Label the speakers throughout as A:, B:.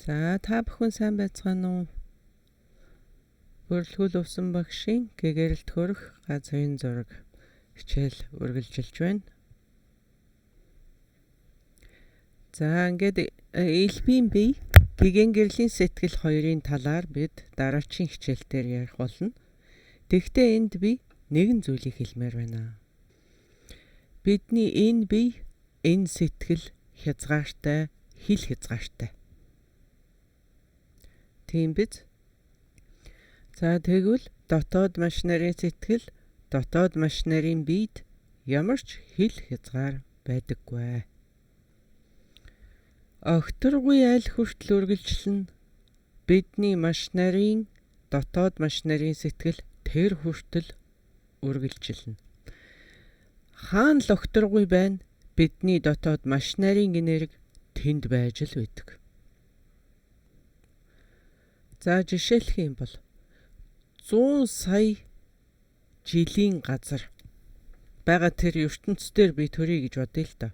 A: За та бүхэн сайн байцгаана уу? Бүрлгүүл Увсан багшийн гэгэрэлт хөрөх газрын зураг хичээл үргэлжилж байна. За ингээд элбийн бие гэгэн гэрлийн сэтгэл хоёрын талаар бид дараачийн хичээл дээр ярих болно. Тэгэхдээ энд би нэгэн зүйлийг хэлмээр байна. Бидний энэ бие, энэ сэтгэл хязгаартай, хил хязгаартай. Тийм биз? За тэгвэл дотоод машинарын сэтгэл, дотоод машинарын биед ямар ч хил хязгаар байдаггүй. Огторгүй аль хүртэл үргэлжлэн бидний машинарын дотоод машинарын сэтгэл тэр хүртэл үргэлжилнэ. Хаана л огторгүй байна, бидний дотоод машинарын энерги тэнд байж л байдаг. За жишээлх юм бол 100 сая жилийн газар байгаа тэр ертөнц дээр би төрье гэж бодъё л доо.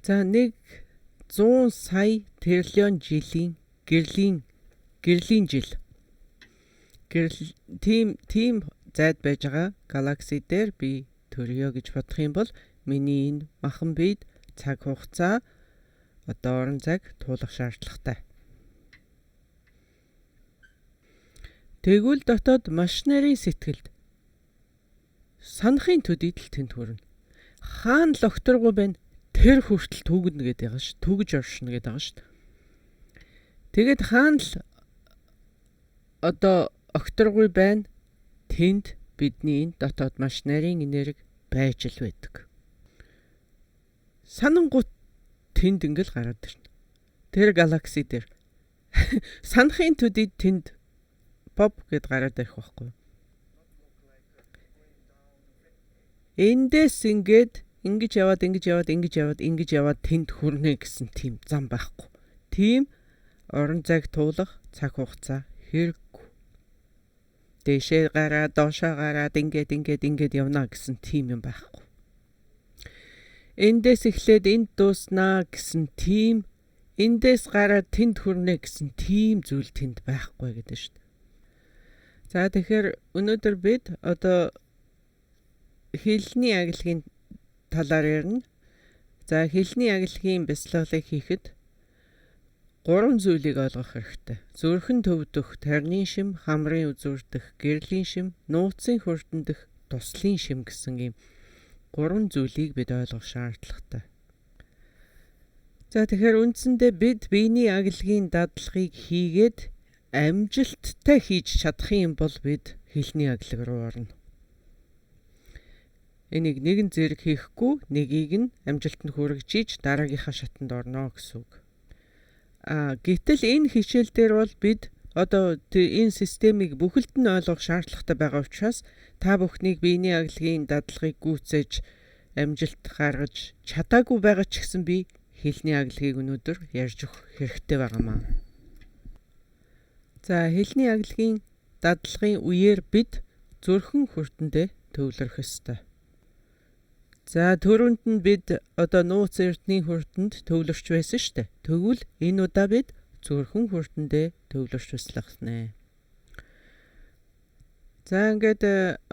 A: За нэг 100 сая триллион жилийн гэрлийн жил. Гэрэл тийм зайд байж байгаа галакси дээр би төрье гэж бодох юм бол миний энэ махан биед цаг хугацаа одоо орон зайг туулах шаардлагатай. Тэгвэл дотоод машинарын сэтгэлд санахын төдийд л тэнд хүрнэ. Хаана л огторгүй байна, тэр хүртэл түгэнэ гэдэг байгаа ш. Түгэж оршино гэдэг байгаа ш. Тэгээд хаана л одоо огторгүй байна, тэнд бидний энэ дотоод машинарын энерги байж л байдаг. Санангуут тэнд ингээл гараад ирнэ. Тэр галакси дээр санахын төдийд тэнд pop гэд гараад ирэх байхгүй. Эндээс ингээд ингэж яваад ингэж яваад ингэж яваад ингэж яваад тэнд хүрнэ гэсэн тийм зам байхгүй. Тийм орон зайг туулах цаг хугацаа хэрэггүй. Дээшээ гараад доошоо гараад ингээд ингээд ингээд явна гэсэн тийм юм байхгүй. Эндээс эхлээд энд дууснаа гэсэн тийм, эндээс гараад тэнд хүрнэ гэсэн тийм зүйл тэнд байхгүй гэдэг шүү дээ. За тэгэхээр өнөөдөр бид одоо хилний агилгын талаар ярина. За хилний агилгын бясалгалыг хийхэд гурван зүйлийг ойлгох хэрэгтэй. Зүрхэн төвдөх тарны шим, хамрын үзүүрдэх гэрлийн шим, нууцын хүрдэндэх туслын шим гэсэн ийм гурван зүйлийг бид ойлгох шаардлагатай. За тэгэхээр үндсэндээ бид биений агилгын дадлагыг хийгээд амжилттай хийж чадах юм бол бид хилний агилга руу орно. Энийг нэгэн зэрэг хийхгүй, нэгийг нь амжилтанд хүргэж дараагийнхаа шатанд орно гэсэн үг. Гэтэл энэ хичээл дээр бол бид одоо энэ системийг бүхэлд нь ойлгох шаардлагатай байгаа учраас та бүхнийг биений агилгын дадлагыг гүйцээж амжилт гаргаж чадаагүй байгаа ч гэсэн би хилний агилгийг өнөөдөр ярьж өгөх хэрэгтэй байгаамаа. За хилний агилгын дадлагын үеэр бид зүрхэн хүртэндээ төвлөрөх ёстой. За түрүүнд нь бид одоо нууц эрдний хүртэнд төвлөрч байсан шүү дээ. Тэгвэл энэ удаа бид зүрхэн хүртэндээ төвлөрч бясалгана. За ингээд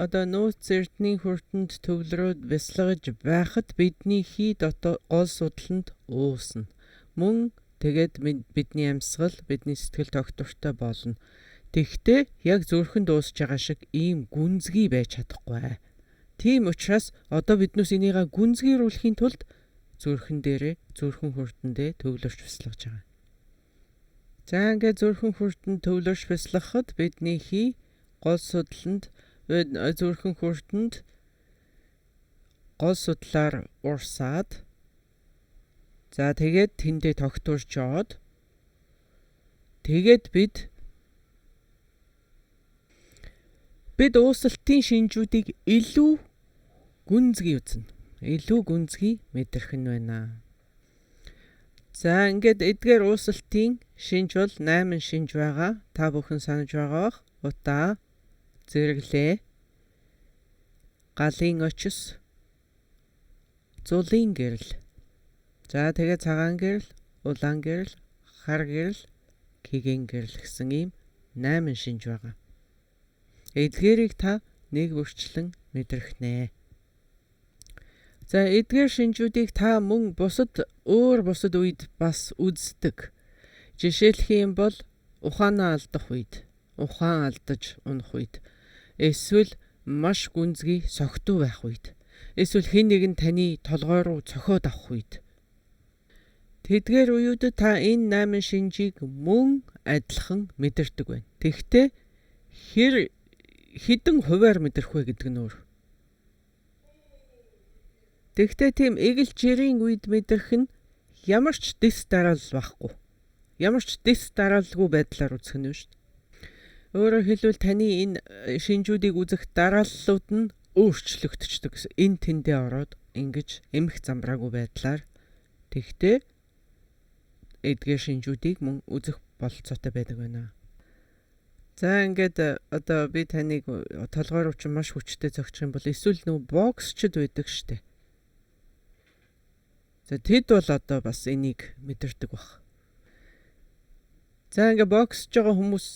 A: одоо нууц эрдний хүртэнд төвлөрөөд бясалгаж байхад бидний хий дотоо гол судланд уусна. Мөн тэгээд бидний амьсгал, бидний сэтгэл тогтвортой болно. Тэгэхдээ яг зүрхэнд дуусж байгаа шиг ийм гүнзгий байж чадахгүй. Тийм учраас одоо биднээс энийгээ гүнзгийрүүлэхийн тулд зүрхэн дээрээ, зүрхэн хүртэндээ төвлөрч бясалгаж байгаа. За ингээд зүрхэн хүртэнд төвлөрч бясалгахад бидний хий гол судланд зүрхэн хүртэнд гол судлаар урсаад за тэгээд тэндээ тогтворчоод тэгээд бид уусалтын шинжүүдийг илүү гүнзгий үзнэ. Илүү гүнзгий мэдрэх нь байна. За ингээд эдгээр уусалтын шинж бол 8 шинж байгаа. Та бүхэн санаж байгаа бах. Утаа, зэрэглээ, галын очис, зулын гэрэл. За тэгээд цагаан гэрэл, улаан гэрэл, хар гэрэл, кигэн гэрэл гэсэн ийм 8 шинж байгаа. Эдгээрийг та нэг бүрчлэн мэдрэх нэ. За эдгээр шинжүүдийг та мөн бусад өөр бусад үед бас үздэг. Жишээлх юм бол ухаанаа алдах үед, ухаан алдаж унах үед, эсвэл маш гүнзгий согтуу байх үед, эсвэл хэн нэгэн таны толгой руу цохиод авах үед. Тэдгээр үеүүдэд та энэ 8 шинжийг мөн адилхан мэдэрдэг байна. Тэгэхдээ хэр хэдэн хувиар мэдэрх вэ гэдэг нь өөр. Тэгэхдээ тийм эгэл жирийн үед мэдэрх нь ямар ч дэс дараалал байхгүй. Ямар ч дэс дараалалгүй байдлаар үзэх нь шүү дээ. Өөрөөр хэлбэл таны энэ шинжүүдийг үзэх дарааллууд нь өөрчлөгдчихдөг гэсэн. Энэ тэндээ ороод ингэж эмх замбраагүй байдлаар тэгэхдээ эдгээр шинжүүдийг мөн үзэх бололцоотой байдаг байна. За ингээд одоо би таныг толгой руу чинь маш хүчтэй цогчих юм бол эсвэл нөгөө боксчд байдаг штэ. За тэд бол одоо бас энийг мэдэрдэг баг. За ингээд боксж байгаа хүмүүс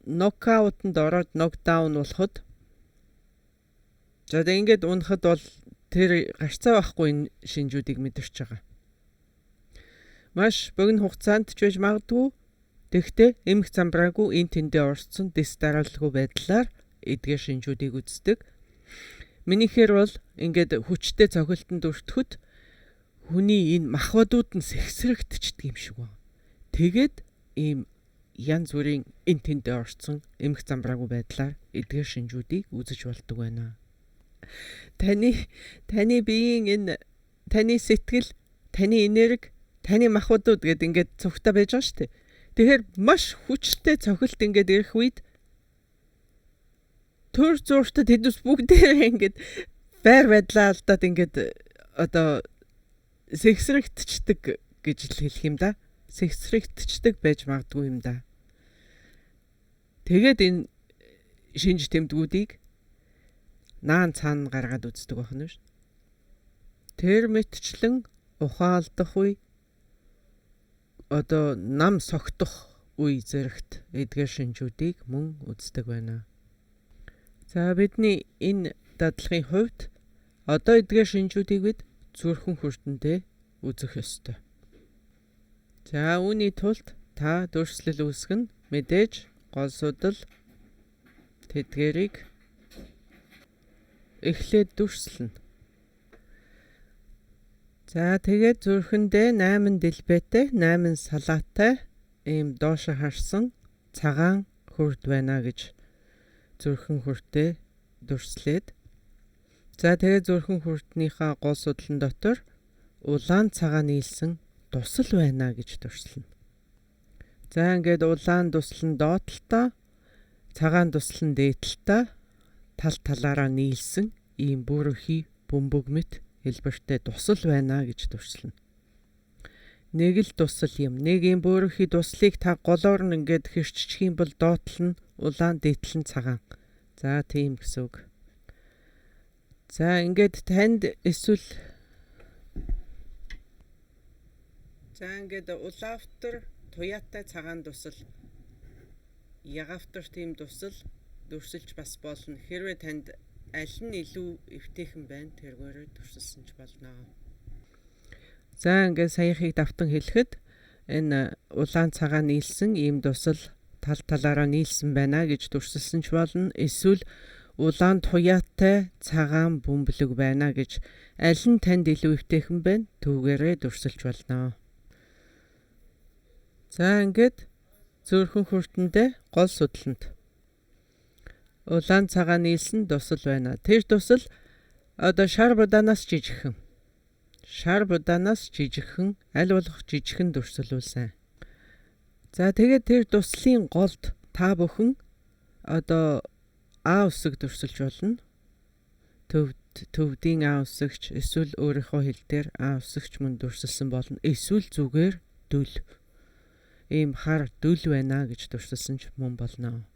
A: нокаутанд ороод нокдаун болоход за ингээд унахад бол тэр гарцаа байхгүй энэ шинжүүдийг мэдэрч байгаа. Маш богино хугацаанд ч байж магадгүй. Тэгэхдээ эмх замбраагүй энэ тэндээ орцсон дэс дараалалгүй байдлаар эдгээр шинжүүдийг үздэг. Минийхээр бол ингээд хүчтэй цохилтонд өртөхөд хүний энэ махбодууд нь сэгсрэгдчихдэг юм шиг байна. Тэгээд ийм янз бүрийн энэ тэндээ орцсон эмх замбраагүй байдлаар эдгээр шинжүүдийг үзэж болдог байна. Таны биеийн энэ таны сэтгэл, таны энерги, таны махбодууд гэд ингээд цугтаа байж байгаа шүү дээ. Тэгэхээр маш хүчтэй цохилт ингээд ирэх үед төр зууртад тэднээс бүгдээрээ ингээд байр байдлаа алдаад ингээд одоо сэгсрэгдчихдэг гэж л хэлэх юм да. Сэгсрэгдчихдэг байж магадгүй юм да. Тэгээд энэ шинж тэмдгүүдийг наан цаана гаргаад үздэг байх нь шүү. Тэр мэтчлэн ухаан алдах үе, одоо нам согтох үе зэрэгт эдгээр шинжүүдийг мөн үздэг байна. За бидний энэ дадлагын хувьд одоо эдгээр шинжүүдийг бид зүрхэн хүртэндээ үзэх ёстой. За үүний тулд та дүрслэл үүсгэн мэдээж гол судал тэдгэрийг эхлээд дүрслэнэ. За тэгээд зүрхэндээ 8 дэлбэтэй, 8 салаатай ийм доошо харсан цагаан хурд байна гэж зүрхэн хүртээ дүрслээд за тэгээд зүрхэн хүртнийхээ гол судлан дотор улаан цагаан нийлсэн дусал байна гэж дүрслэнэ. За ингээд улаан дусал нь доод талдаа, цагаан дусал нь дээд талдаа тал талаараа нийлсэн ийм бүрхий бөмбөг мэт хэлбэртэй дусал байна гэж дүрслэнэ. Нэг л дусал юм. Нэг юм бөөрөнхий дуслыг та голоор нь ингээд хэрччих юм бол доотлол нь улаан, дээдл нь цагаан. За тийм гэсэн үг. За ингээд танд эсвэл за ингээд улаавтар туяатай цагаан дусал, ягавтар тийм дусал дүрсэлж бас болно. Хэрвээ танд аль нь илүү эвтэйхэн байна тэргээрээ дүрсэлсэн ч болно. За ингээд саяхыг давтан хэлэхэд энэ улаан цагаан нийлсэн ийм дусал тал талаараа нийлсэн байна гэж дүрсэлсэн ч болно. Эсвэл улаан туяатай цагаан бөмбөлөг байна гэж аль нь танд илүү эвтэйхэн байна түүгээрээ дүрсэлж болно. За ингээд зүрхэн хүртэндээ гол судланд улаан цагаан нийлсэн дусал байна. Тэр дусал одоо шар будаанаас жижигхэн. Шар будаанаас жижигхэн, аль болох жижигхэн дүрсэлүүлсэн. За тэгээд тэр дуслын голд та бүхэн одоо А үсэг дүрсэлж болно. Төвдийн А үсэгч эсвэл өөрийнхөө хэл дээр А үсэгч мөн дүрсэлсэн болно. Эсвэл зүгээр дүл. Ийм хар дүл байна гэж дүрсэлсэн ч мөн болно.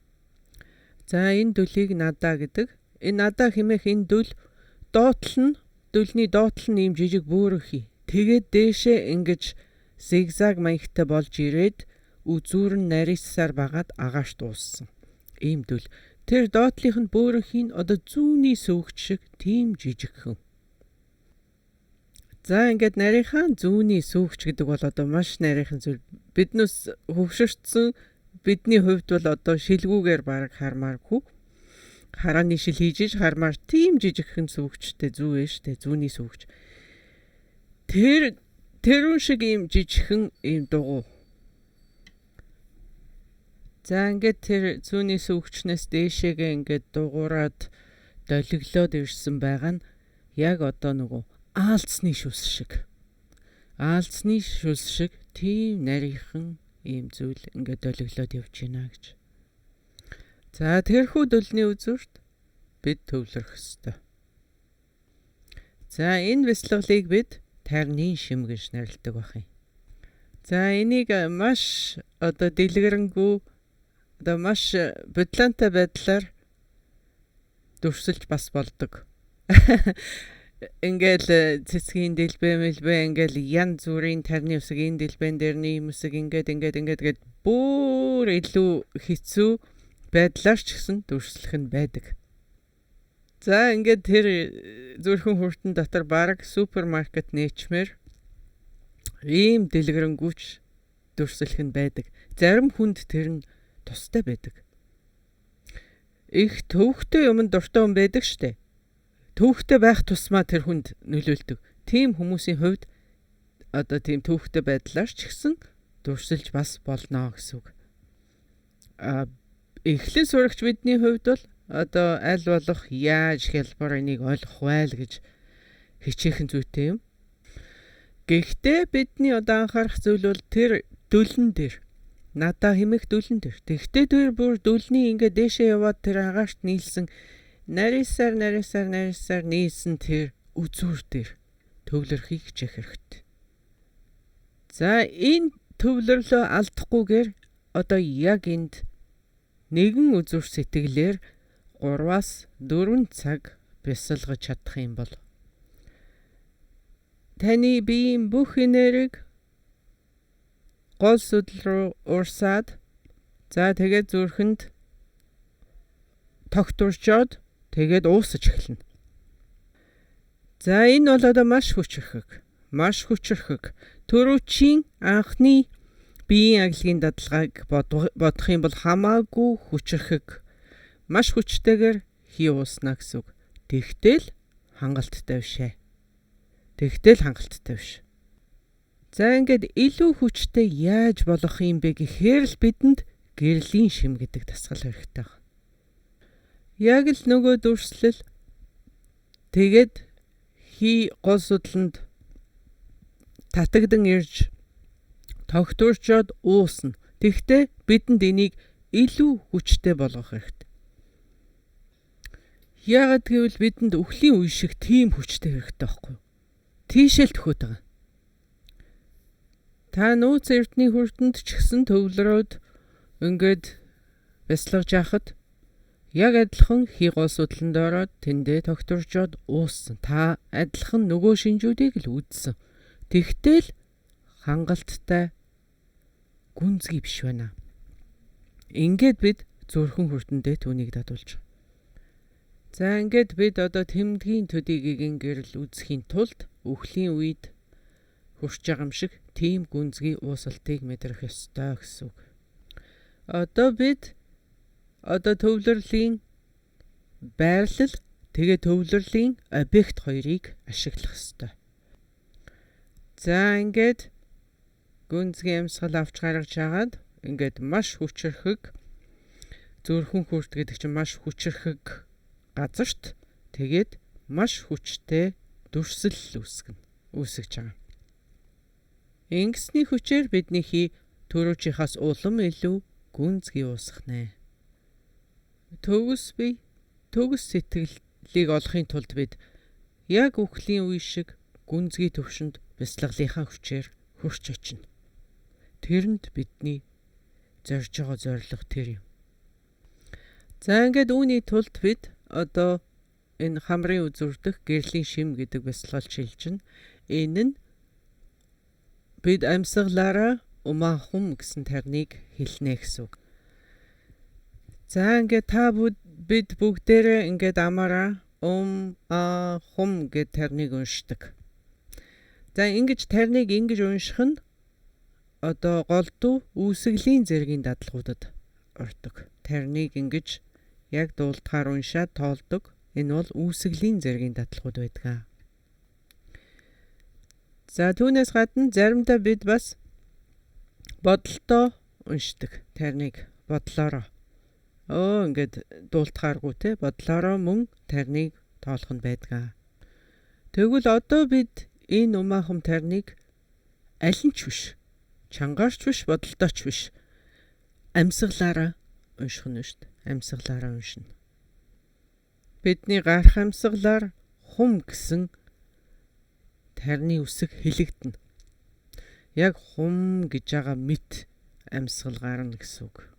A: За энэ дүлийг надаа гэдэг. Энэ надаа хэмээх энэ дүл доотлол нь дүлний доотлол нь ийм жижиг бөөрөнхий. Тэгээд дээшээ ингэж зигзаг маягтай болж ирээд үзүүр нь нарийсаар багаад агаарт ууссан. Ийм дүл. Тэр доотлих нь бөөрөнхийн одоо зүүнний сөвөгч шиг тийм жижигхэн. За ингээд нарийнхаа зүүнний сүүгч гэдэг бол одоо маш нарийнхан зүйл. Биднээс хөвшөрцөн бидний хувьд бол одоо шилгүүгээр бараг хармааргүй. Харааны шил хийж иж хармаар тийм жижигхэн сүүгчтэй зүү ээ штэ, зүүнний сүүгч. Тэрүүн шиг ийм жижигхэн ийм дугуй. За ингээд тэр зүүнний сүүгчнээс дээшээгээ ингээд дугуураад долиглоод ирсэн байгаа нь яг одоо нөгөө аалцны шүлс шиг. Аалцны шүлс шиг тийм нарийнхан ийм зүйл ингээд долиглоод явж байна гэж. За тэрхүү дүлний үзүүрт бид төвлөрөх ёстой. За энэ бясалгалыг бид тайрны шим гэж нэрлэдэг байх юм. За энийг маш одоо дэлгэрэнгүй одоо маш бодлонтой байдлаар дүрсэлж бас болдог. Ингээл цэцгийн дэлбэ мэлбэ ингээл ян зүрийн тарны үсэг энэ дэлбэн дээр нэг үсэг ингээд ингээд ингээд гээд бүр илүү хэцүү байдлаар ч гэсэн дүрслэх нь байдаг. За ингээд тэр зүрхэн хүртэн дотор бараг супермаркет нээчмээр ийм дэлгэрэнгүйч дүрслэх нь байдаг. Зарим хүнд тэр нь тустай байдаг. Их төвхтэй юмд дуртай хүн байдаг штэ. Төвхтэй байх тусмаа тэр хүнд нөлөөлдөг. Тийм хүмүүсийн хувьд одоо тийм төвхтэй байдлаар ч гэсэн дүрсэлж бас болно гэсэн үг. Эхлэн сурагч бидний хувьд бол одоо аль болох яаж хялбар энийг ойлгох вэ гэж хичээхэн зүйтэй юм. Гэхдээ бидний одоо анхаарах зүйл бол тэр дүлэн дээр надаа хэмэх дүлэн дээр. Тэгвэл тэр бүр дүлний ингээд дээшээ яваад тэр агаарт нийлсэн нарийсаар нарийсаар нарийсаар нийлсэн тэр үзүүр дээр төвлөрөхийг хичээх хэрэгтэй. За энэ төвлөрлөө алдахгүйгээр одоо яг энд нэгэн үзүүр сэтгэлээр 3-аас 4 цаг бясалгаж чадах юм бол таны биеийн бүх энерги гол судал руу урсаад за тэгээд зүрхэнд тогтворчоод тэгээд уусаж эхэлнэ. За энэ бол одоо маш хүчрхэг. Маш хүчрхэг. Төрүүчийн анхны биеийн аглагын дадлагыг бодох юм бол хамаагүй хүчрхэг. Маш хүчтэйгээр хий ууснаа гэсэн үг. Тэгтэл хангалттай биш ээ. Тэгтэл хангалттай биш. За ингээд илүү хүчтэй яаж болох юм бэ гэхээр л бидэнд гэрлийн шим гэдэг дасгал хэрэгтэй байна. Яг л нөгөө дүрслэл тэгээд хий гол судланд татагдан ирж тогтворчоод уусна. Тэгтээ бидэнд энийг илүү хүчтэй болгох хэрэгтэй. Яагаад гэвэл бидэнд үхлийн үе шиг тийм хүчтэй хэрэгтэй байхгүй юу? Тийшээ л төхөөд байгаа. Та нууц эрдний хүртэнд ч гэсэн төвлөрөөд ингээд бясалгаж яхад яг адилхан хий гол судланд ороод тэндээ тогтворчоод ууссан. Та адилхан нөгөө шинжүүдийг л үзсэн. Тэгтэл хангалттай гүнзгий биш байна. Ингээд бид зүрхэн хүртэндээ түүнийг дадуулж. За ингээд бид одоо тэмдгийн төдийгийн гэрэл үзэхийн тулд үхлийн үед хурж байгаа юм шиг тийм гүнзгий уусалтыг мэдрэх ёстой гэсэн үг. Одоо бид одоо төвлөрлийн байрлал тэгээ төвлөрлийн объект хоёрыг ашиглах ёстой. За ингээд гүнзгий амьсгал авч гаргаж хагаад ингээд маш хүчрхэг зүрхэн хүрт гэдэг чинь маш хүчрхэг газарт тэгээд маш хүчтэй дүрсэл үүсгэж байгаа. Ингэсний хүчээр бидний хий төрүүчийнхаас улам илүү гүнзгий уусгах нэ. Төгс бие, төгс сэтгэлийг олохын тулд бид яг үхлийн үе шиг гүнзгий төвшөнд бясалгалынхаа хүчээр хүрч очино. Тэрэнд бидний зорж байгаа зорилго тэр юм. За ингээд үүний тулд бид одоо энэ хамрын үзүүр дэх гэрлийн шим гэдэг бясалгал шилжинэ. Энэ нь Бид амьсгалаараа умаа хум гэсэн тарныг хэлнэ гэсэн үг. За ингээд та бид бүгдээрээ ингээд амаараа ум а хум гэд тарныг уншдаг. За ингэж тарныг ингэж унших нь одоо голдуу үүсгэлийн зэргийн дадлагуудад ордог. Тарныг ингэж яг дуулдахаар уншаад тоолдог. Энэ бол үүсгэлийн зэргийн дадлагууд байдаг. За түүнээс гадна заримдаа бид бас бодолтоо уншдаг. Тарныг бодлоороо. Ингээд дуулдахааргүй те бодлоороо мөн тарныг тоолох нь байдаг. Тэгвэл одоо бид энэ умаа хум тарныг аль нь ч биш, чангаарч биш, бодолтоо ч биш, амьсгалаараа унших нь шүү дээ. Амьсгалаараа уншина. Бидний гарах амьсгалаар хум гэсэн тарны үсэг хэлэгдэнэ. Яг хум гэж байгаа мэт амьсгал гарна гэсэн үг.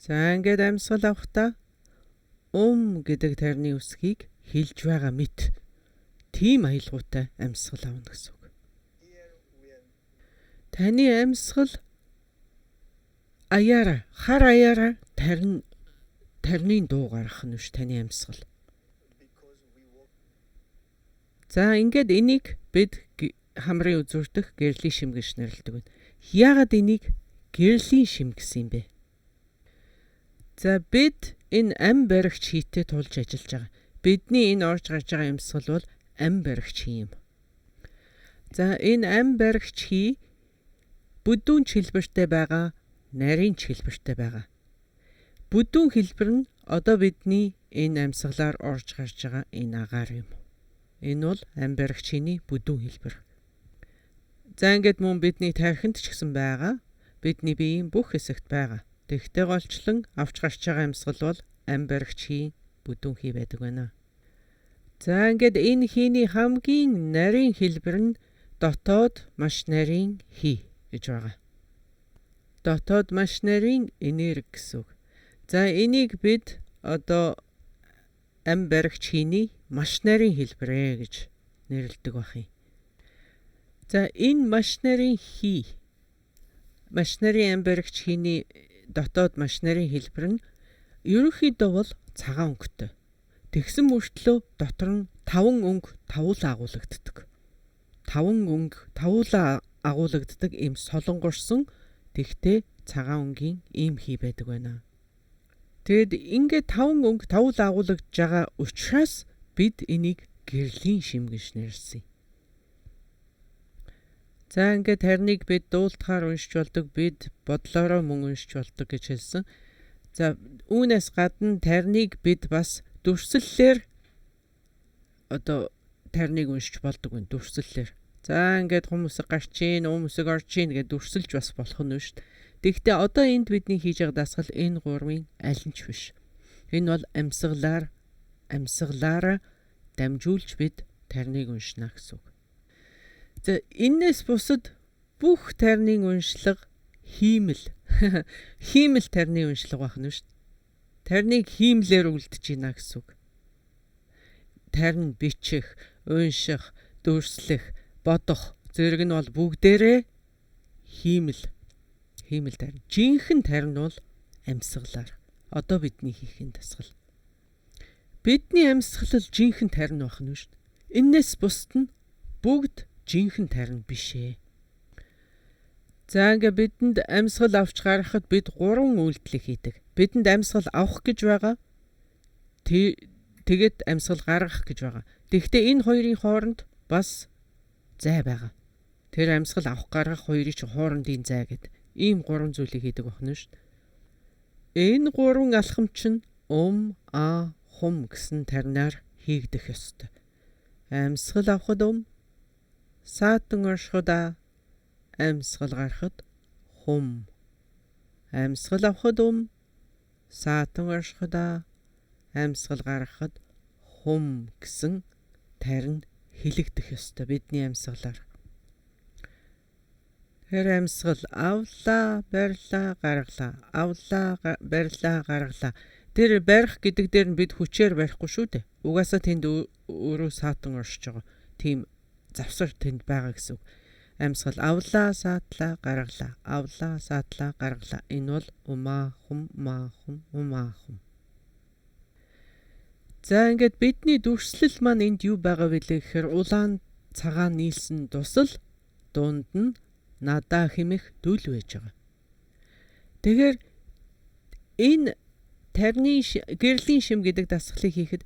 A: За ингээд амьсгал авахдаа ум гэдэг тарны үсгийг хэлж байгаа мэт тийм аялгаутай амьсгал авна гэсэн үг. Таны амьсгал аяараа, хар аяараа тарны дуу гаргах нь биш таны амьсгал. За ингээд энийг бид хамрын үзүүртэх гэрлийн шим гэж нэрлэдэг байна. Яагаад энийг гэрлийн шим гэсэн юм бэ? За бид энэ ам баригч хийтэй тулж ажиллаж байгаа. Бидний энэ орж гарч байгаа амьсгал бол ам баригч хий юм. За энэ ам баригч хий бүдүүн хэлбэртэй байгаа, нарийн хэлбэртэй байгаа. Бүдүүн хэлбэр нь одоо бидний энэ амьсгалаар орж гарч байгаа энэ агаар юм. Энэ бол ам баригч хийний бүдүүн хэлбэр. За ингээд мөн бидний тархинд ч гэсэн байгаа. Бидний биеийн бүх хэсэгт байгаа. Тэгтээ голчлон авч гарч байгаа амьсгал бол ам баригч хий бүдүүн хий байдаг байна. За ингээд энэ хийний хамгийн нарийн хэлбэр нь дотоод маш нарийн хий гэж байгаа. Дотоод маш нарийн энерги гэсэн үг. За энийг бид одоо ам баригч хийний маш нарийн хэлбэрээ гэж нэрлэдэг байх юм. За энэ маш нарийн хий, маш нарийн ам баригч хийний дотоод маш нарийн хэлбэр нь ерөнхийдөө бол цагаан өнгөтэй. Тэгсэн мөртлөө дотор нь 5 өнгө тавуулаа агуулагддаг. 5 өнгө тавуулаа агуулагддаг ийм солонгорсон тэгтээ цагаан өнгийн ийм хий байдаг байна. Тэгэд ингээд 5 өнгө тавуулаа агуулагдж байгаа учраас бид энийг гэрлийн шим гэж нэрлэсэн. За ингээд тарныг бид дуулдахаар уншиж болдог, бид бодлоороо мөн уншиж болдог гэж хэлсэн. За үүнээс гадна тарныг бид бас дүрслэлээр одоо тарныг уншиж болдог байна, дүрслэлээр. За ингээд хум үсэг гарч ийн, ум үсэг орж ийн гэж дүрсэлж бас болох нь шүү дээ. Тэгэхдээ одоо энд бидний хийж байгаа дасгал энэ гурвын аль нь ч биш. Энэ бол амьсгалаараа дамжуулж бид тарныг уншина гэсэн үг. За энээс бусад бүх тарнын уншлага хиймэл. Хиймэл тарны уншлага байх нь шүү дээ. Тарныг хиймлээр үлдэж байна гэсэн үг. Тарн бичих, унших, дүрслэх, бодох зэрэг нь бол бүгдээрээ хиймэл. Хиймэл тарн. Жинхэнэ тарн бол амьсгалаар. Одоо бидний хийх энэ дасгал. Бидний амьсгал л жинхэнэ тарн байх нь шүү дээ. Энээс бусад нь бүгд жинхэнэ тарн биш ээ. За ингээ бидэнд амьсгал авч гаргахад бид 3 үйлдэл хийдэг. Бидэнд амьсгал авах гэж байгаа. Тэгээд амьсгал гаргах гэж байгаа. Тэгэхдээ энэ хоёрын хооронд бас зай байгаа. Тэр амьсгал авах гаргах хоёрын чинь хоорондын зай гэд ийм 3 зүйлийг хийдэг байна шүү дээ. Энэ 3 алхам чинь ум, а, хум гэсэн тарнаар хийгдэх ёстой. Амьсгал авахад ум, саатан оршиход а, амьсгал гаргахад хум. Амьсгал авахад ум, саатан оршиход а, амьсгал гаргахад хум гэсэн тарин хэлэгдэх ёстой бидний амьсгалаар. Тэр амьсгал авлаа, барьлаа, гаргалаа. Авлаа, барьлаа, гаргалаа. Тэр барих гэдэг дээр нь бид хүчээр барихгүй шүү дээ. Угаасаа тэнд өөрөө саатан оршиж байгаа. Тийм завсар тэнд байгаа гэсэн үг. Амьсгал авлаа, саатлаа, гаргалаа. Авлаа, саатлаа, гаргалаа. Энэ бол умаа хум, маа хум, умаа хум. За ингээд бидний дүрслэл маань энд юу байгаа вэ гэхээр улаан цагаан нийлсэн дусал дунд нь надаа хэмэх дүл байж байгаа. Тэгэхээр энэ тарны гэрлийн шим гэдэг дасгалыг хийхэд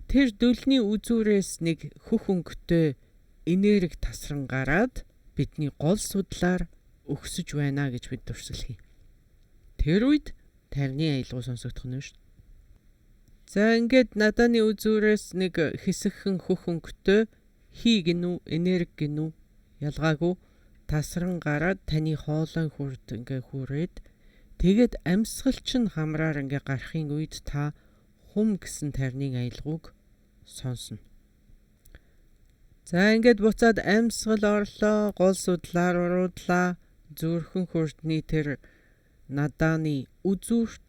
A: тэр дүлний үзүүрээс нэг хөх өнгөтэй энерги тасран гараад бидний гол судлаар өгсөж байна гэж бид дүрсэл хий. Тэр үед тарны аялгау сонсогдох нь шүү дээ. За ингээд надааны үзүүрээс нэг хэсэгхэн хөх өнгөтэй хий гинүү, энерги гинүү ялгаагүй тасран гараад таны хоолойн хүрд ингээ хүрээд тэгээд амьсгал чинь хамраар ингээ гарахын үед та хум гэсэн тарнын аялгауг сонсно. За ингээд буцаад амьсгал орлоо, гол судлаар уруудлаа, зүрхэн хүрдний тэр надааны үзүүрт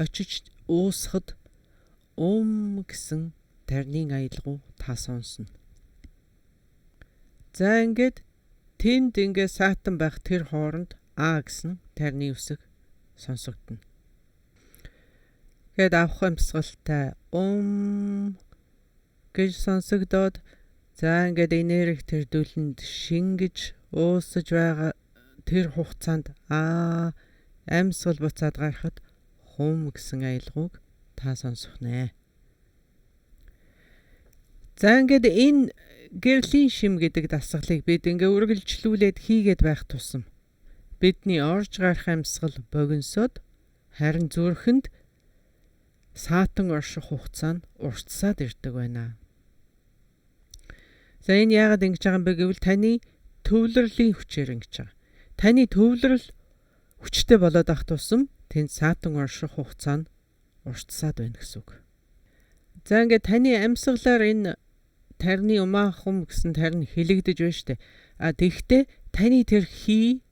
A: очиж уусахад ум гэсэн тарнын аялгау та сонсно. За ингээд тэнд ингээ саатан байх тэр хооронд а гэсэн тарны үсэг сонсогдоно. Гээд авах амьсгалтай ум гэж сонсогдоод за ингээд энерги тэр дүлэнд шингэж уусаж байгаа тэр хугацаанд а амьсгал буцаад гарахад хум гэсэн аялгауг та сонсох нэ. За ингээд энэ гэрлийн шим гэдэг дасгалыг бид ингээ үргэлжлүүлээд хийгээд байх тусам бидний орж гарах амьсгал богиносод харин зүрхэнд саатан орших хугацаа нь уртсаад ирдэг байна. За энэ яагаад ингэж байгаа юм бэ гэвэл таны төвлөрлийн хүчээр ингэж байгаа. Таны төвлөрөл хүчтэй болоод ах тусам тэнд саатан орших хугацаа нь уртсаад байна гэсэн үг. За ингээд таны амьсгалаар энэ тарны умаа хум гэсэн тарин хилэгдэж байна штэ. А тэгвэл таны тэр хий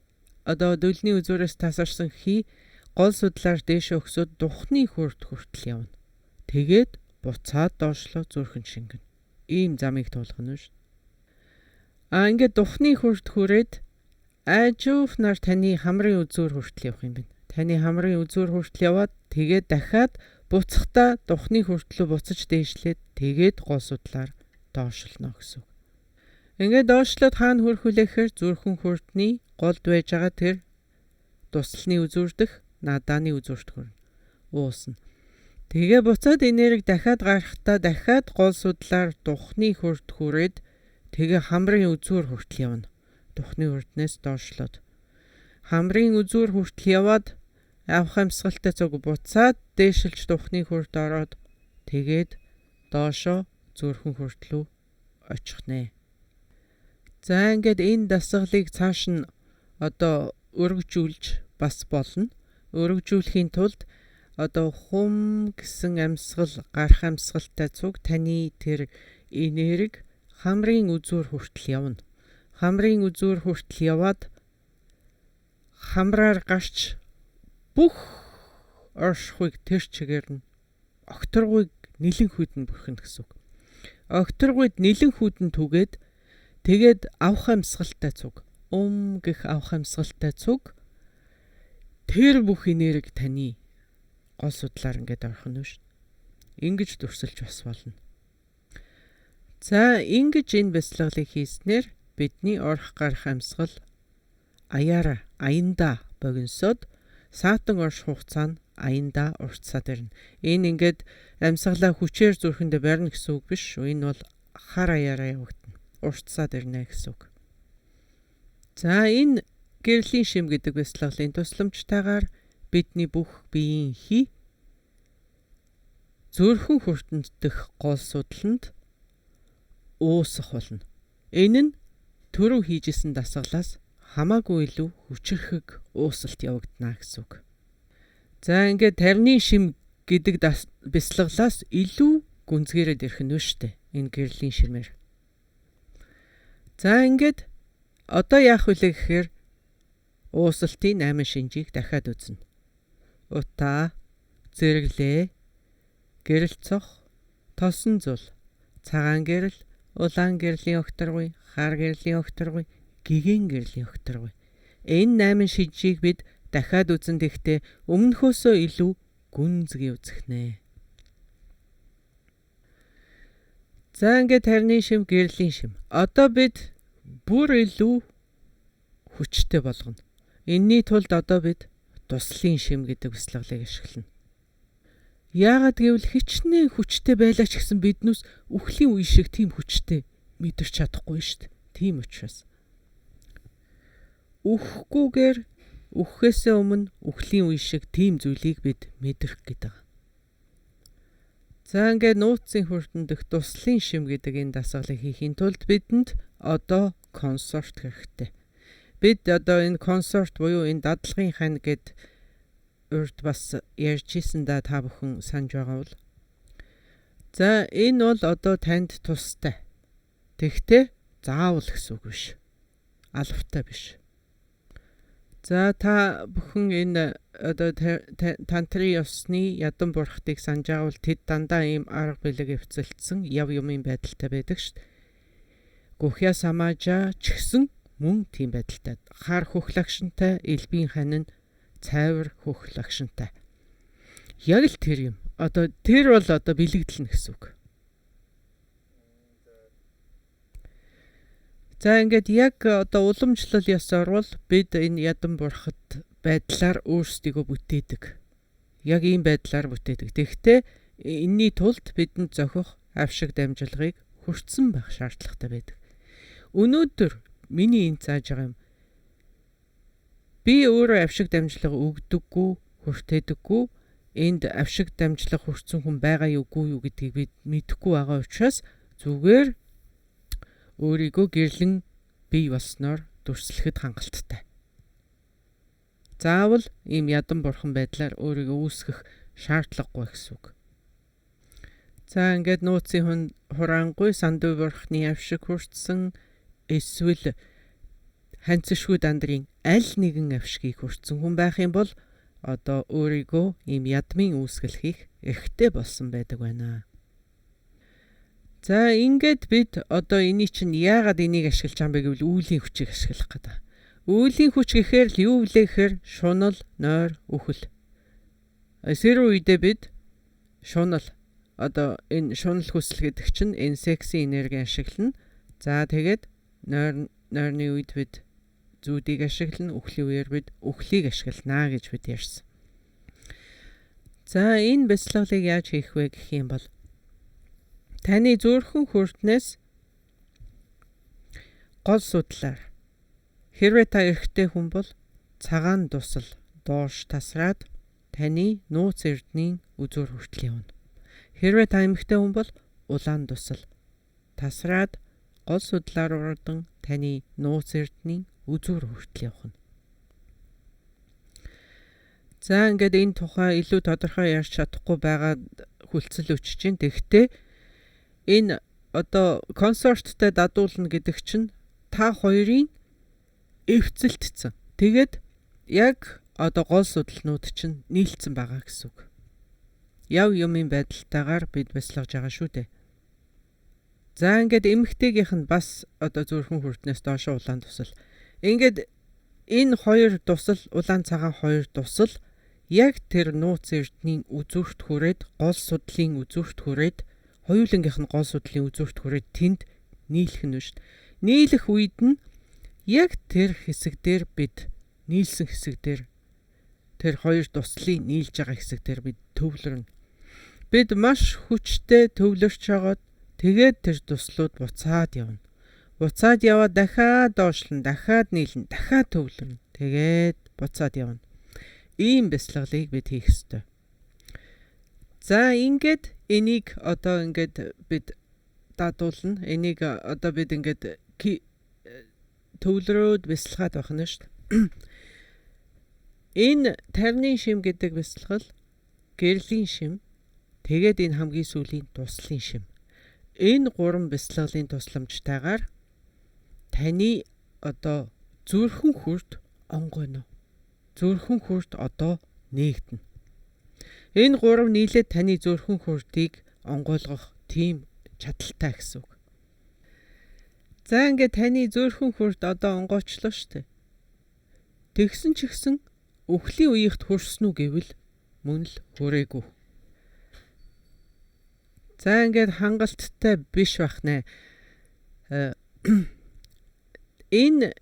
A: одоо дүлний үзүүрээс тасарсан хий гол судлаар дээшээ өгсөд духны хурд хүртэл явна. Тэгээд буцаад доошлоо зүрхэн шингэнэ. Ийм замыг туулах нь шүү. А ингээд духны хурд хүрээд ажуухнаар таны хамрын үзүүр хүртэл явах юм байна. Таны хамрын үзүүр хүртэл яваад тэгээд дахиад буцахдаа духны хүртлөө буцаж дээшлээд тэгээд гол судлаар доошлно гэсэн үг. Ингээд доошлоод хаана хүрэх вүлээ гэхээр зүрхэн хүрдний голд байж байгаа тэр тусланы үзүүр дэх надааны үзүүрт хүрнэ. Уусна. Тэгээ буцаад энерги дахиад гарахдаа дахиад гол судлаар духны хүрд хүрээд тэгээ хамрын үзүүр хүртэл явна. Духны хүрднээс доошлоод хамрын үзүүр хүртэл яваад авах амьсгалтай цуг буцаад дээшилж духны хүрд ороод тэгээд доошоо зүрхэн хүртлүү очих нэ. За ингээд энэ дасгалыг цааш нь одоо өргөжүүлж бас болно. Өргөжүүлэхийн тулд одоо хум гэсэн амьсгал гарах амьсгалтай цуг таны тэр энерги хамрын үзүүр хүртэл явна. Хамрын үзүүр хүртэл яваад хамраар гарч бүх оршихуйг тэр чигээр нь огторгуйг нэлэн хүйтэн бүрхнэ гэсэн үг. Огторгуйд нэлэн хүйтэн түгээд тэгээд авах амьсгалтай цуг ум гэх авах амьсгалтай цуг тэр бүх энерги таны гол судлаар ингээд орох нь шүү. Ингэж дүрсэлж бас болно. За ингэж энэ бясалгалыг хийснээр бидний орох гарах амьсгал аяараа аяндаа богиносод саатан орших хугацаа нь аяндаа уртсаад ирнэ. Энэ ингээд амьсгалаа хүчээр зүрхэндээ барина гэсэн үг биш шүү. Энэ бол хар аяараа явагдана. Уртсаад ирнэ гэсэн үг. За энэ гэрлийн шим гэдэг бясалгалын тусламжтайгаар бидний бүх биеийн хий зүрхэн хүртэнд дэх гол судланд уусах болно. Энэ нь түрүү хийжсэн дасгалаас хамаагүй илүү хүчирхэг уусалт явагдана гэсэн үг. За ингээд тарны шим гэдэг бясалгалаас илүү гүнзгийрээд ирэх нь шүү дээ. Энэ гэрлийн шимээр. За ингээд одоо яах вүлээ гэхээр уусалтын 8 шинжийг дахиад үзнэ. Утаа, зэрэглээ, гэрэл цох, тосон зул, цагаан гэрэл, улаан гэрлийн огторгуй, хар гэрлийн огторгуй, гигэн гэрлийн огторгуй. Энэ 8 шижийг бид дахиад үзэн тэгэхдээ өмнөхөөсөө илүү гүнзгий үзэх нэ. За ингээд тарны шим, гэрлийн шим. Одоо бид бүр илүү хүчтэй болгоно. Энэний тулд одоо бид туслын шим гэдэг бясалгалыг ашиглана. Яагаад гэвэл хичнээн хүчтэй байлаа ч гэсэн биднээс үхлийн үе шиг тийм хүчтэй мэдэрч чадахгүй шүү дээ. Тийм учраас үххгүйгээр үхэхээсээ өмнө үхлийн үе шиг тийм зүйлийг бид мэдрэх гэдэг. За ингээд нууцын хүртэн дэх туслын шим гэдэг энэ дасгалыг хийхийн тулд бидэнд одоо консорт хэрэгтэй. Бид одоо энэ консорт буюу энэ дадлагын хань гэд урд бас ярьж исэн да, та бүхэн санаж байгаа бол. За энэ бол одоо танд тустай. Тэгтээ заавал гэсэн үг биш. Алавтай биш. За та бүхэн энэ одоо тантрын ёсны ядан бурхтыг санаж байгаа бол тэд дандаа ийм арга бэлэг эвцэлдсэн яв юмын байдалтай байдаг шүү дээ. Гүхья самажа ч гэсэн мөн тийм байдалтай. Хар хөхлагшинтай, элбийн хань нь цайвар хөхлагшинтай. Яг л тэр юм. Одоо тэр бол одоо бэлэгдэлнэ гэсэн үг. За ингээд яг одоо уламжлал ёсоор бол бид энэ ядан бурхад байдлаар өөрсдийгөө бүтээдэг. Яг ийм байдлаар бүтээдэг. Тэгэхдээ энэний тулд бидэнд зохих авшиг дамжлагыг хүртсэн байх шаардлагатай байдаг. Өнөөдөр миний энэ зааж байгаа юм. Би өөрөө авшиг дамжлага өгдөггүй, хүртээдэггүй. Энд авшиг дамжлага хүртсэн хүн байгаа юу, үгүй юу гэдгийг би мэдэхгүй байгаа учраас зүгээр өөрийгөө гэрлэн бий болсноор дүрслэхэд хангалттай. Заавал ийм ядан бурхан байдлаар өөрийгөө үүсгэх шаардлагагүй гэсэн үг. За ингээд нууцын хураангуй сандуй бурхны авшиг хүртсэн эсвэл ханцшгүй дандрын аль нэгэн авшгийг хүртсэн хүн байх юм бол одоо өөрийгөө ийм ядмын үүсгэл хийх эрхтэй болсон байдаг байна. За ингээд бид одоо энийг чинь яагаад энийг ашиглаж байгаа юм бэ гэвэл үүлийн хүчийг ашиглах гэдэг. Үүлийн хүч гэхээр л юу вэ гэхээр шунал, нойр, үхэл. Сэрүү үедээ бид шунал одоо энэ шунал хүсэл гэдэг чинь энэ секси энерги ашиглана. За тэгээд нойрны үед бид зүүдийг ашиглана, үхлийн үеэр бид үхлийг ашигланаа гэж бид ярьсан. За энэ бясалгалыг яаж хийх вэ гэх юм бол таны зүрхэн хүртнээс гол судлаар хэрвээ та эрэгтэй хүн бол цагаан дусал доош тасраад таны нууц эрдний үзүүр хүртэл явна. Хэрвээ та эмэгтэй хүн бол улаан дусал тасраад гол судлаар урдан таны нууц эрдний үзүүр хүртэл явах нь. За ингээд энэ тухай илүү тодорхой ярьж чадахгүй байгаа хүлцэл өчөж чинь. Тэгэхдээ энэ одоо консорттай дадуулна гэдэг чинь та хоёрын эвцэлтсэн. Тэгээд яг одоо гол судлалнууд чинь нийлцсэн байгаа гэсэн үг. Яв юмын байдалтайгаар бид бясалгаж байгаа шүү дээ. За ингээд эмэгтэйгийнх нь бас одоо зүрхэн хүртнээс доош улаан тусал. Ингээд энэ хоёр тусал, улаан цагаан хоёр тусал яг тэр нууц эрдний үзүүрт хүрээд, гол судлалын үзүүрт хүрээд, хоёулангийнх нь гол судлалын үзүүрт хүрээд тэнд нийлэх нь шүү дээ. Нийлэх үед нь яг тэр хэсэг дээр бид нийлсэн хэсэг дээр тэр хоёр туслын нийлж байгаа хэсэг дээр бид төвлөрнө. Бид маш хүчтэй төвлөрч жагаад тэгээд тэр туслууд буцаад явна. Буцаад яваад дахиад доошлон, дахиад нийлнэ, дахиад төвлөрнө. Тэгээд буцаад явна. Ийм бясалгалыг бид хийх ёстой. За ингээд энийг одоо ингээд бид дадуулна. Энийг одоо бид ингээд төвлөрөөд бясалгаад байх нь шүү дээ. Энэ тарны шим гэдэг бясалгал, гэрлийн шим, тэгээд энэ хамгийн сүүлийн туслын шим. Энэ гурван бясалгалын тусламжтайгаар таны одоо зүрхэн хүрт онгойно. Зүрхэн хүрт одоо нээгдэнэ. Энэ гурав нийлээд таны зүрхэн хүртийг онгойлгох тийм чадaltaй гэсэн үг. За ингээд таны зөөрхөн хүрд одоо онгоочлоо штэ. Тэгсэн ч ихсэн үхлийн үеийнхт хүрсэн үү гэвэл мөн л хүрээгүй. За ингээд хангалттай биш бах нэ. Энэ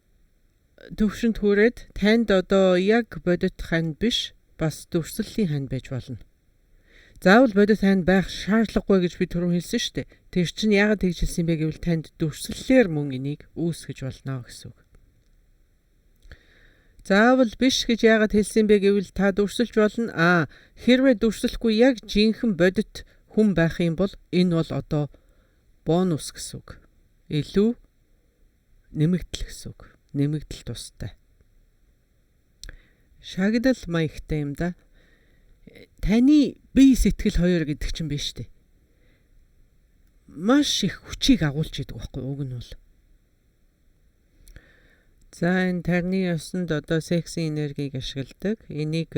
A: төвшөнд хүрээд танд одоо яг бодит хань биш бас дүрслэлийн хань байж болно. Заавал бодит хань байх шаардлагагүй гэж би түрүү хэлсэн шүү дээ. Тэр чинь яагаад тэгж хэлсэн бэ гэвэл танд дүрслэлээр мөн энийг үүсгэж болно гэсэн үг. Заавал биш гэж яагаад хэлсэн бэ гэвэл та дүрсэлж болно. Хэрвээ дүрслэхгүй яг жинхэнэ бодит хүн байх юм бол энэ бол одоо бонус гэсэн үг. Илүү нэмэгдэл гэсэн үг. Нэмэгдэл тустай. Шагдал маягтай юм да. Таны бие сэтгэл хоёр гэдэг чинь биш үү? Маш их хүчийг агуулж идэг байхгүй уг нь бол. За энэ тарны ёсонд одоо сексийн энергийг ашигладаг. Энийг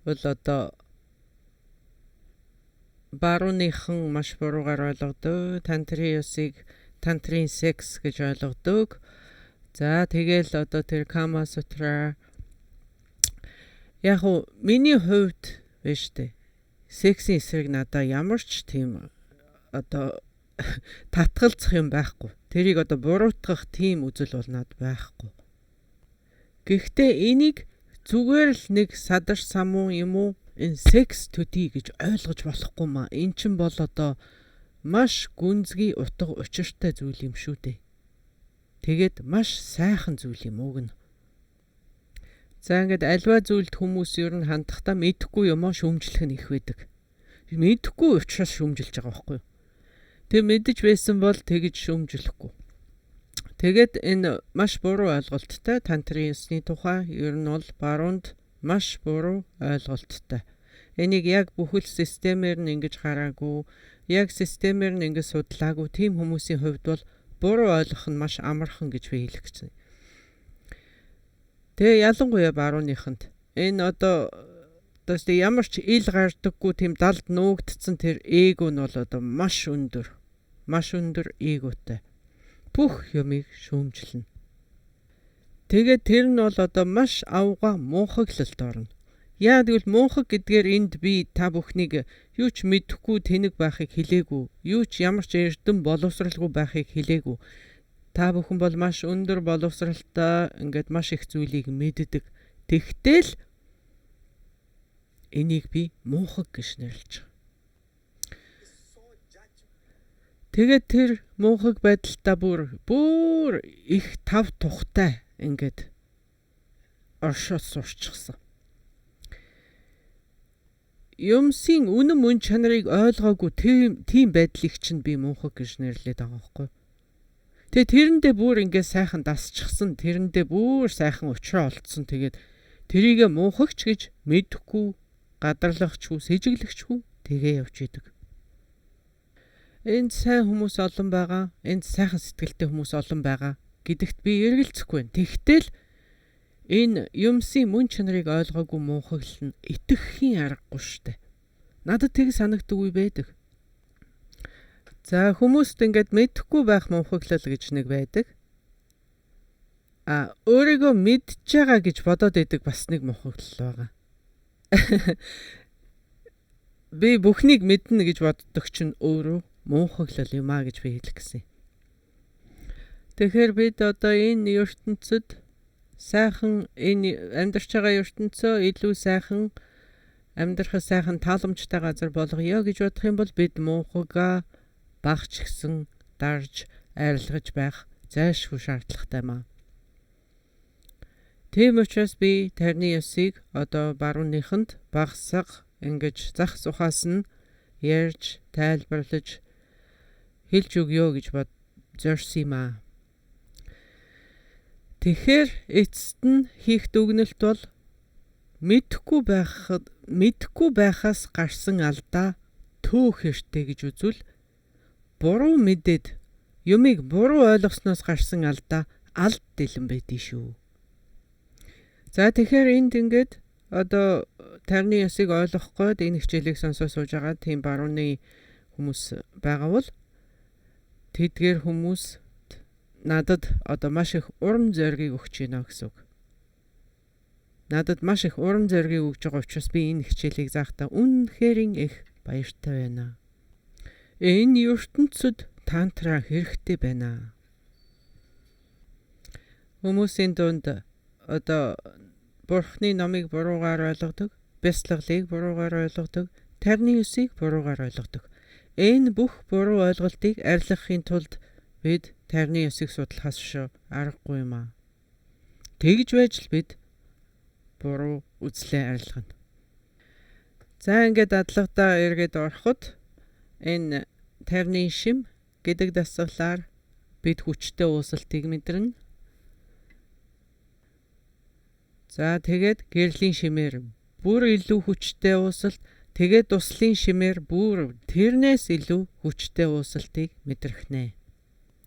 A: бол одоо барууныхан маш буруугаар ойлгодог. Тантрын ёсыг тантрын секс гэж ойлгодог. За тэгэл одоо тэр Кама Сутра яг уу миний хувьд биш үү? Сексийн эсрэг надаа ямар ч тийм одоо татгалзах юм байхгүй. Тэрийг одоо буруутгах тийм үзэл бол над байхгүй. Гэхдээ энийг зүгээр л нэг садар самуу юм уу энэ секс төдий гэж ойлгож болохгүй маа. Эн чинь бол одоо маш гүнзгий утга учиртай зүйл юм шүү дээ. Тэгээд маш сайхан зүйл юм уг нь. За ингээд альва зүйлд хүмүүс ер нь хандахдаа мэдэхгүй юмаа шүүмжлэх нь их байдаг. Мэдэхгүй учраас шүүмжилж байгаа байхгүй юу? Тэг мэдэж байсан бол тэгж шүүмжлэхгүй. Тэгээд энэ маш буруу ойлголттой тантрын ёсны тухай ер нь бол баруунд маш буруу ойлголттой. Энийг яг бүхэл системээр нь ингэж хараагүй, яг системээр нь ингэж судлаагүй тийм хүмүүсийн хувьд бол буруу ойлгох нь маш амархан гэж би хэлэх гэж байна. Тэгээ ялангуяа барууныханд энэ одоо ямар ч ил гардаггүй тийм далд нуугдсан тэр эго нь бол одоо маш өндөр эготой. Бүх юмыг шүүмжлэнэ. Тэгээд тэр нь бол одоо маш авга муухаглалд орно. Яа гэвэл муухаг гэдгээр энд би та бүхнийг юу ч мэдэхгүй тэнэг байхыг хэлээгүй. Юу ч ямар ч эрдэм боловсралгүй байхыг хэлээгүй. Та бүхэн бол маш өндөр боловсралтай ингээд маш их зүйлийг мэддэг. Тэгтэл энийг би муухаг гэж нэрлэж байгаа. Тэгээд тэр муухаг байдалтай бүр их тав тухтай ингээд оршоод сурчсан. Юмсын үнэн мөн чанарыг ойлгоогүй тийм байдлыг чинь би муухаг гэж нэрлээд байгаа байхгүй. Тэгээ тэрэндээ бүр ингээд сайхан дасчихсан, тэрэндээ бүр сайхан учраа олдсон. Тэгээд тэрийгэ муухагч гэж мэдэхгүй, гадарлагчгүй, сэжиглэгчгүй тэгээ явж идэг. Энд сайн хүмүүс олон байгаа, энд сайхан сэтгэлтэй хүмүүс олон байгаа гэдэгт би эргэлзэхгүй байна. Тэгтэл энэ юмсын мөн чанарыг ойлгоогүй муухаглал нь итгэхийн аргагүй штэ. Надад тэг санагддаг үе байдаг. За хүмүүст ингээд мэдэхгүй байх муухаглал гэж нэг байдаг. Өөрийгөө мэдж байгаа гэж бодоод идэг бас нэг муухаглал байгаа. Би бүхнийг мэднэ гэж боддог чинь өөрөө муухаглал юм а гэж би хэлэх гэсэн. Тэгэхээр бид одоо энэ ертөнцид сайхан энэ амьдарч байгаа ертөнцөө илүү сайхан амьдрахад сайхан тааламжтай газар болгоё гэж бодох юм бол бид муухагаа багч гисэн дарж арилгаж байх зайлшгүй шаардлагатай маа. Тийм учраас би тарны ёсыг одоо барууныханд багсаг ингэж зах зухаас нь ярьж тайлбарлаж хэлж өгье гэж зорьсон юм аа. Тэгэхээр эцэст нь хийх дүгнэлт бол мэдэхгүй байхаас гарсан алдаа төөх хэрэгтэй гэж үзвэл буруу мэдээд юмыг буруу ойлгосноос гарсан алдаа алд дэлэн байдгийг шүү. За тэгэхээр энд ингээд одоо тарны ёсыг ойлгох гээд энэ хичээлийг сонсоо сууж байгаа тийм барууны хүмүүс байгаа бол тэдгээр хүмүүс надад одоо маш их урам зоригийг өгч байна гэсэн үг. Надад маш их урам зоригийг өгж байгаа учраас би энэ хичээлийг заахдаа үнэхээр их баяртай байна. Энэ ертөнцид тантра хэрэгтэй байна. Хүмүүсийн дунд одоо Бурхны номыг буруугаар ойлгодог, бясалгалыг буруугаар ойлгодог, тарны ёсыг буруугаар ойлгодог. Энэ бүх буруу ойлголтыг арилгахын тулд бид тарны ёсыг судлахаас өшөө аргагүй юм аа. Тэгж байж л бид буруу үзлээ арилгана. За ингээд дадлагадаа эргээд ороход энэ тарны шим гэдэг дасгалаар бид хүчтэй уусалтыг мэдэрнэ. За тэгээд гэрлийн шимээр бүр илүү хүчтэй уусалт, тэгээд туслын шимээр бүр тэрнээс илүү хүчтэй уусалтыг мэдрэх нэ.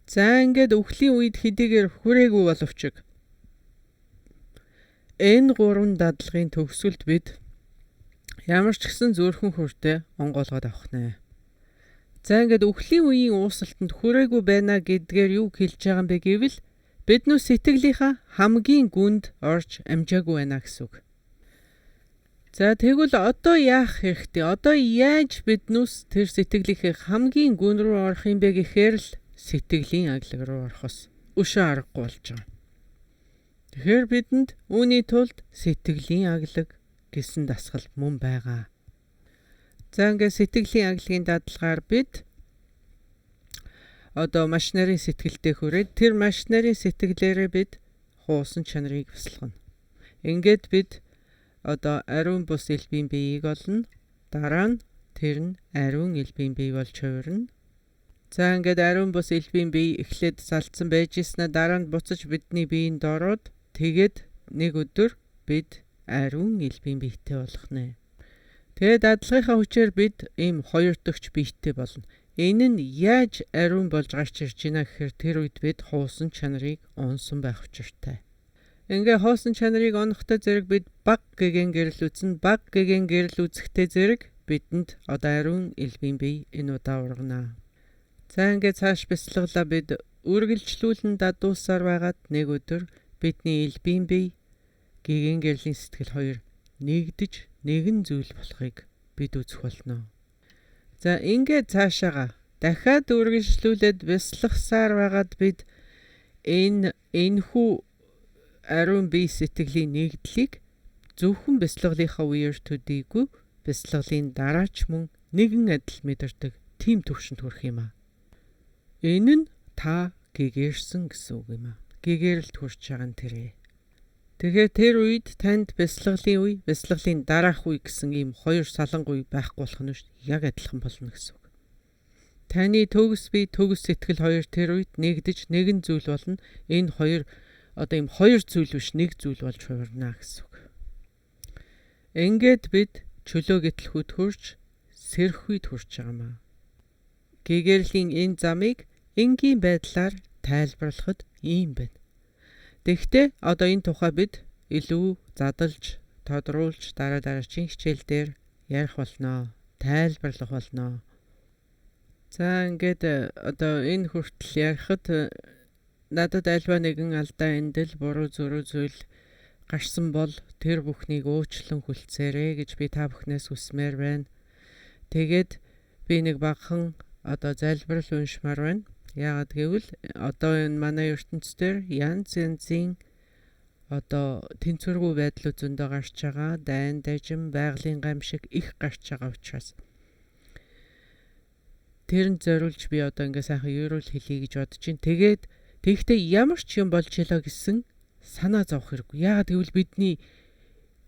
A: За ингээд үхлийн үед хэдийгээр хүрээгүй боловч энэ гурван дадлагын төгсгөлд бид ямар ч гэсэн зүрхэн хүртээ онгойлгоод авах нэ. За ингээд үхлийн үеийн уусалтанд хүрээгүй байна гэдгээр юу хэлж байгаа юм бэ гэвэл бид нүү сэтгэлийнхаа хамгийн гүнд орж амжаагүй байна гэсэн үг. За тэгвэл одоо яах хэрэгтэй? Одоо яаж биднүүс тэр сэтгэлийнхээ хамгийн гүн рүү орох юм бэ гэхээр л сэтгэлийн аглаг руу орохос өшөө аргагүй болж байгаа. Тэгэхээр бидэнд үүний тулд сэтгэлийн аглаг гэсэн дасгал мөн байгаа. За ингээд сэтгэлийн аглагын дадлагаар бид одоо маш нарийн сэтгэлтэй хүрээд тэр маш нарийн сэтгэлээрээ бид хуусан чанарыг бясалгана. Ингээд бид одоо ариун бус элбийн биеийг олно. Дараа нь тэр нь ариун элбийн бие болж хувирна. За ингээд ариун бус элбийн бие эхлээд салцсан байж ирснээр дараа нь буцаж бидний биеинд ороод тэгээд нэг өдөр бид ариун элбийн биетэй болох нэ. Тэгээд дадлагынхаа хүчээр бид ийм хоёр дөхч биетэй болно. Энэ нь яаж ариун болж гарч ирж байна гэхээр тэр үед бид хуусан чанарыг онсон байх учиртай. Ингээ хоосон чанарыг онохдоо зэрэг бид баг гэгэн гэрэл үзнэ. Баг гэгэн гэрэл үзэхдээ зэрэг бидэнд одоо ариун элбийн бие энэ удаа ургана. За ингээд цааш бясалгалаа бид үргэлжлүүлэн дадуулсаар байгаад нэг өдөр бидний элбийн бие гэгэн гэрлийн сэтгэл хоёр нэгдэж нэгэн зүйл болохыг бид үзэх болно. За ингээд цаашаага дахиад үргэлжлүүлээд бясалгасаар байгаад бид энэхүү ариун бие сэтгэлийн нэгдлийг зөвхөн бясалгалынхаа үеэр төдийгүй бясалгалын дараач мөн нэгэн адил мэдэрдэг тийм төвшөнд хүрэх юм аа. Энэ нь та гэгэрсэн гэсэн үг юм аа. Гэгэрэлд хүрч байгаа нь тэрэ. Тэгэхээр тэр үед танд бясалгалын үе, бясалгалын дараах үе гэсэн ийм хоёр саланг үе байхгүй болох нь шүү дээ. Яг адилхан болно гэсэн үг. Таны төгс бие, төгс сэтгэл хоёр тэр үед нэгдэж нэгэн зүйл болно. Энэ хоёр одоо ийм хоёр зүйл биш нэг зүйл болж хувирна гэсэн үг. Ингээд бид чөлөө гэтлэхүйд хүрч сэрхүйд хүрч байгаа юм аа. Гэгэрлийн энэ замыг энгийн байдлаар тайлбарлахад ийм байна. Тэгэхдээ одоо энэ тухай бид илүү задалж, тодруулж дараа дараагийн хичээл дээр ярих болно, тайлбарлах болно. За ингээд одоо энэ хүртэл ярихад надад альва нэгэн алдаа эндэл буруу зөрүү зүйл гарсан бол тэр бүхнийг уучлан хүлцээрэй гэж би та бүхнээс хүсмээр байна. Тэгээд би нэг багахан одоо залбирал уншмаар байна. Яагаад гэвэл одоо энэ манай ертөнцийн янз янзын одоо тэнцвэргүй байдлууд зөндөө гарч байгаа, дайн дажин, байгалийн гамшиг их гарч байгаа учраас тэрэнд зориулж би одоо ингээ сайхан ерөөл хэлье гэж бодож байна. Тэгээд тэгэхдээ ямар ч юм болж илаа гэсэн санаа зовх хэрэггүй. Яагаад гэвэл бидний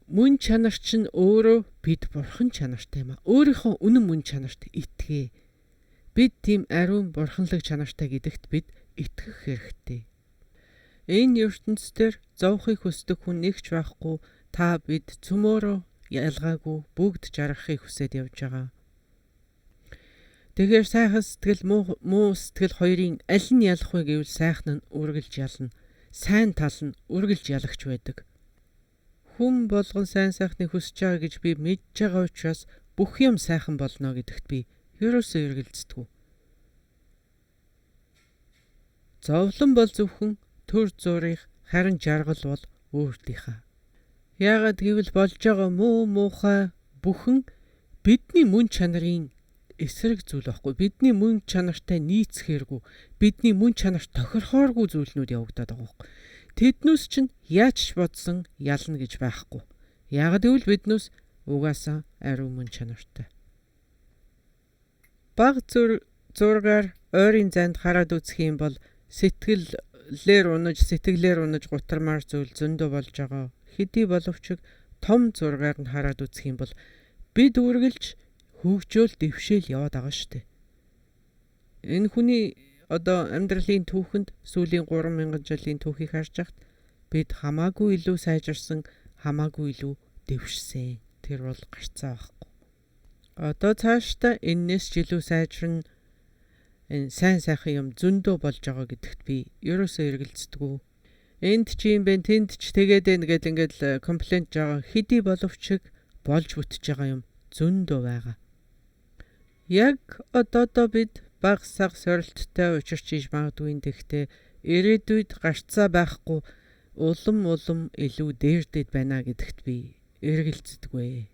A: мөн чанар чинь өөрөө бид бурхан чанартай юм а. Өөрийнхөө үнэн мөн чанарт итгээ. Бид тийм ариун бурханлаг чанартай гэдэгт бид итгэх хэрэгтэй. Энэ ертөнцийн зовхыг хүсдэг хүн нэг ч байхгүй. Та бид цөмөөрөө ялгаагүй бүгд жаргахыг хүсээд явж байгаа. Тэгэхээр сайхан сэтгэл муу сэтгэл хоёрын аль нь ялах вэ гэвэл сайхан нь үргэлж ялна. Сайн тал нь үргэлж ялагч байдаг. Хүн болгон сайн сайхныг хүсэж байгаа гэж би мэдж байгаа учраас бүх юм сайхан болно гэдэгт би ерөөсөө эргэлздэг. Зовлон бол зөвхөн төр зуурынх, харин жаргал бол өөртийнхөө. Яагаад гэвэл болж байгаа муу муухай бүхэн бидний мөн чанарын эсрэг зүйл байхгүй. Бидний мөн чанартай нийцэхээргүй, бидний мөн чанарт тохирохооргүй зүйлнүүд явагдаад байгаа байхгүй. Тэднүүс чинь яаж ч бодсон ялна гэж байхгүй. Яагаад гэвэл биднүүс угаасаа ариун мөн чанартай. Баг зургаар ойрын зайд хараад үзэх юм бол сэтгэлээр унаж гутармаар зүйл зөндөө болж байгаа. Хэдий боловч том зургаар нь хараад үзэх юм бол бид үргэлж хөгжөөл дэвшээл яваад байгаа шүү дээ. Энэ хүний одоо амьдралын түүхэнд сүүлийн 3000 жилийн түүхийг харж байхад бид хамаагүй илүү сайжирсан, хамаагүй илүү дэвшсэн. Тэр бол гарцаа байхгүй. Одоо цаашдаа энэс ч илүү сайжирна, энэ сайн сайхан юм зөндөө болж байгаа гэдэгт би ерөөсөө эргэлздэг. Энд ч юм бэ, тэнд ч тэгээд байна гэл ингээл комплейнт жаа хэдий боловч болж бүтэж байгаа юм зөндөө байгаа. Яг одоодоо бид баг саг сорилттой учирч иж магадгүй. Тэгэхдээ ирээдүйд гарцаа байхгүй улам улам илүү дээрдээд байна гэдэгт би эргэлздэг.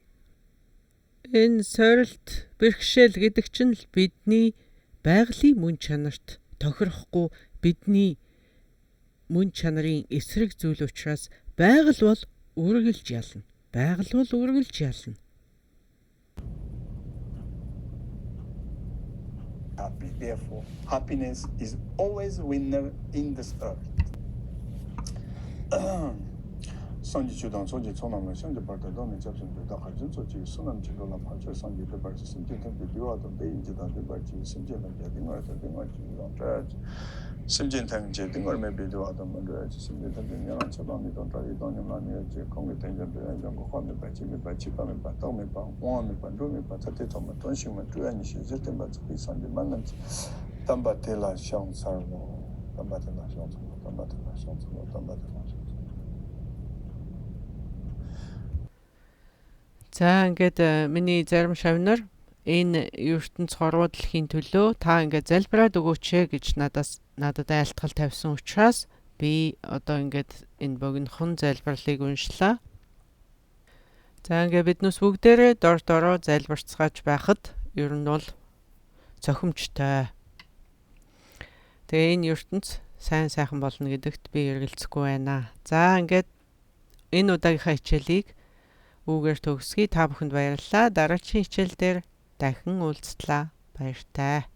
A: Энэ сорилт бэрхшээл гэдэг чинь л бидний байгалийн мөн чанарт тохирохгүй, бидний мөн чанарын эсрэг зүйл учраас байгаль бол үргэлж ялна. Байгаль бол үргэлж ялна.
B: Happy. Therefore, happiness is always winner in this earth. Sanji chudan soji tsonam la shanji parta doni chapsin duda kharchin soji sunam chindo la pachar sanji de parchi simche tempe diwa dan de inji dan de parchi simche tempe dingar ta dingar chi dan tra simche tempe dingar me be diwa dan man chi simche tempe nyaran chadan ni dan tra di dan nyam la ni chi kongi tenja de jang ko me pa chi me pa chi pa me pa ta me pa wa me pa ndo me pa ta te to ma ton shing ma tu ani shi je tempa chi sanji man nam chi tamba te la shang sar lo tamba te la shang lo tamba te la shang lo tamba te la.
A: За ингээд миний зарим шавнар энэ ертөнц хорвоо дэлхийн төлөө та ингээд залбираад өгөөч гэж надад айлтгал тавьсан учраас би одоо ингээд энэ богинохон залбирлыг уншлаа. За ингээд биднээс бүгдээрээ дор дороо залбирцгааж байхад ер нь бол цохимжтой. Тэгээ энэ ертөнц сайн сайхан болно гэдэгт би эргэлзэхгүй байна. За ингээд энэ удаагийнхаа хичээлийг үүгээр төгсгий. Та бүхэнд баярлалаа. Дараагийн хичээл дээр дахин уулзтлаа. Баяртай.